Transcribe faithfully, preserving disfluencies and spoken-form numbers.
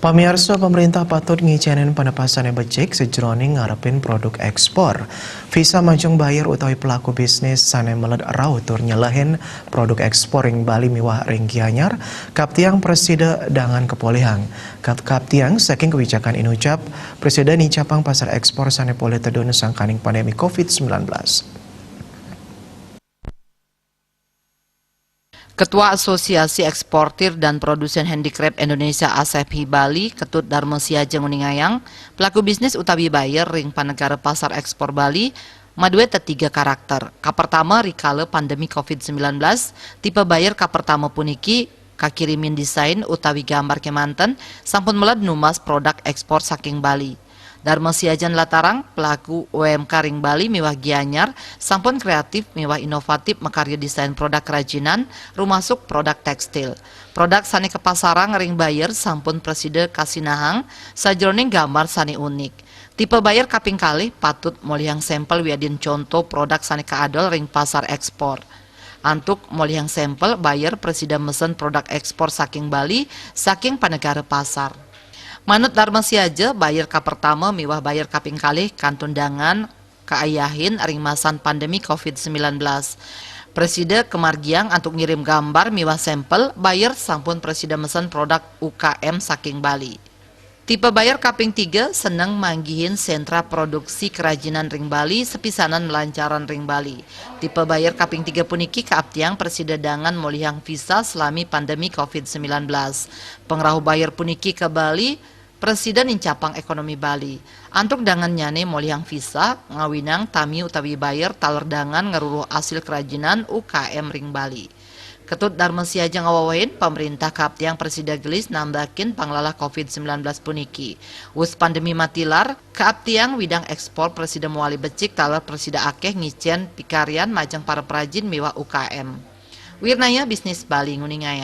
Pamiarsa, pemerintah patut ngicénin penepasé becik sajroning ngarepin produk ékspor. Visa majeng buyer utawi pelaku bisnis sané meled rauh tur nyelehin produk ékspor ring Bali miwah ring Gianyar, kaaptiang prasida dangan kapolihang. Kaap-, kaaptiang saking kebijakan inucap, prasida nincapang pasar ékspor sané polih tedun sangkaning pandemi covid sembilan belas. Ketua Asosiasi Eksportir dan Produsen Handicraft Indonesia, ASEPHI Bali, Ketut Darma Siaja nguningayang, pelaku bisnis utawi buyer ring panegara pasar ékspor Bali madué tetiga karakter. Kapertama, rikala pandemi covid sembilan belas, tipe buyer kapertama puniki kakirimin desain utawi gambar kémanten sampun meled numbas produk ékspor saking Bali. Darma Siaja nlatarang, pelaku U M K ring Bali miwah Gianyar sampun kreatif miwah inovatif makarya desain produk kerajinan, rumasuk produk tékstil. Produk sané kapasarang ring buyer sampun prasida kasinahang sajroning gambar sané unik. Tipe buyer kaping kalih patut molihang sampel wiadin conto produk sané kaadol ring pasar ékspor. Antuk molihang sampel, buyer prasida mesen produk ékspor saking Bali, saking panegara pasar. Manut Darma Siaja, buyer kapertama miwah buyer kaping kalih kantun dangan kaayahin ring masan pandemi covid sembilan belas. Prasida kamargiang antuk ngirim gambar miwah sampel, buyer sampun prasida mesen produk U K M saking Bali. Tipe buyer kaping tiga seneng manggihin sentra produksi kerajinan ring Bali sapisanan malancaran ring Bali. Tipe buyer kaping tiga puniki kaaptiang prasida dangan molihang visa salami pandemi covid sembilan belas. Pangrauh buyer puniki ka Bali prasida nincapang ékonomi Bali. Antuk dangannyané molihang visa, ngawinang tami utawi buyer taler dangan ngaruruh asil kerajinan U K M ring Bali. Ketut Darma Siaja ngawewehin, pamréntah kaaptiang prasida gelis nambakin panglalah covid sembilan belas puniki. Wus pandemi matilar, kaaptiang widang ékspor prasida mawali becik taler prasida akéh ngicén pikaryan majeng para prajin miwah U K M. Wirnaya Bisnis Bali nguningayang.